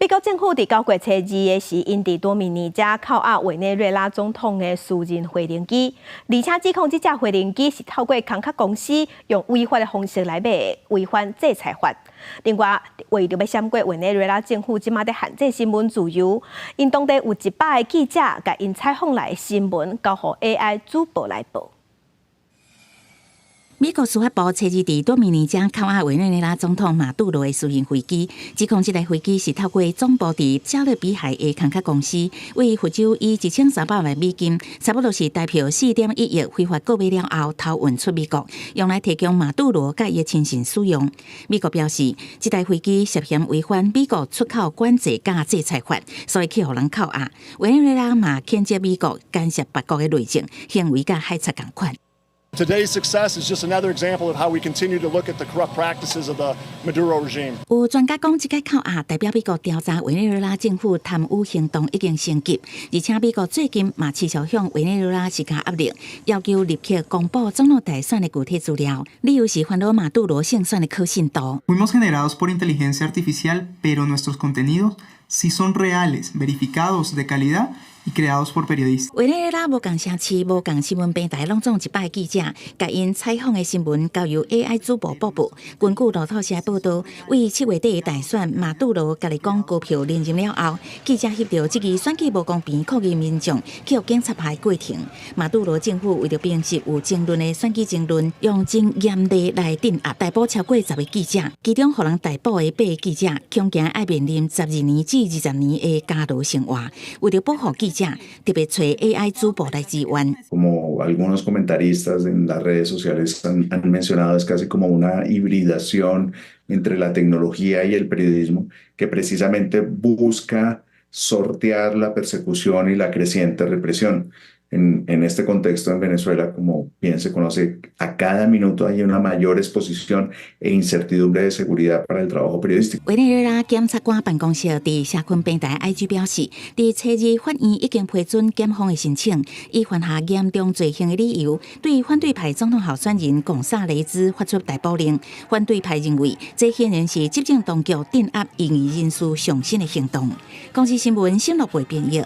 美國政府佇9月初二的時，𪜶佇多米尼加扣押委內瑞拉總統的私人飛行機，而且指控這架飛行機是透過空殼公司用違法的方式來買，違反制裁法。另外，為著欲閃過委內瑞拉政府這馬佇限制新聞自由，𪜶當地有100個記者，共𪜶採訪來的新聞交予 AI 主播來報。美國司法部初二佇多米尼加扣押委內瑞拉總統馬杜羅的私人飛機，指控這台飛機是透過總部佇加勒比海的空殼公司，為佛州以1300萬美金，差不多是台票4.1億，非法購買了後偷運出美國，用來提供馬杜羅佮伊的親信使用。美國表示，這台飛機涉嫌違反美國出口管制佮制裁法，所以去予人扣押。委內瑞拉嘛譴責美國干涉別國的內政，行為佮海賊仝款。 Today's success is just another example of how we continue to look at the corrupt practices of the Maduro regime. 有專家講，這個扣押代表美國調查委內瑞拉政府貪污行動已經升級，而且美國最近嘛持續向委內瑞拉施加壓力，要求立刻公布總統大選的具體資料，理由是煩惱馬杜羅勝選的可信度。 Fuimos generados por inteligencia artificial, pero nuestros contenidos sí son reales, verificados, de calidad y creados por periodistas。委內瑞拉無仝城市、無仝新聞平台，攏總100個記者，共𪜶採訪的新聞交由 AI 主播播報。根據路透社報導，為7月底的大選，馬杜羅共你講高票連任了後，記者翕著這個選舉無公平抗議民眾去予警察拍的過程。馬杜羅政府為著平息有爭論的選舉爭論，用真嚴厲來鎮壓，逮捕超過10個記者，其中予人逮捕的八個記者，恐驚愛面臨12年至20年的監牢生活。為著保護記者，特別揣 AI 主播來支援。 Como algunos comentaristas en las redes sociales han mencionado, es casi como una hibridación entre la tecnología y el periodismo que precisamente busca sortear la persecución y la creciente represión. En este contexto en Venezuela, como bien se conoce, a cada minuto hay una mayor exposición e incertidumbre de seguridad para el trabajo periodístico. 委內瑞拉檢察官辦公室佇社群平台 IG 表示，佇初二法院已經批准檢方的申請，以犯下嚴重罪行的理由，對反對派總統候選人貢薩雷茲發出逮捕令。反對派認為，這顯然是執政當局鎮壓異議人士上新的行動。公視新聞新樂貝編譯。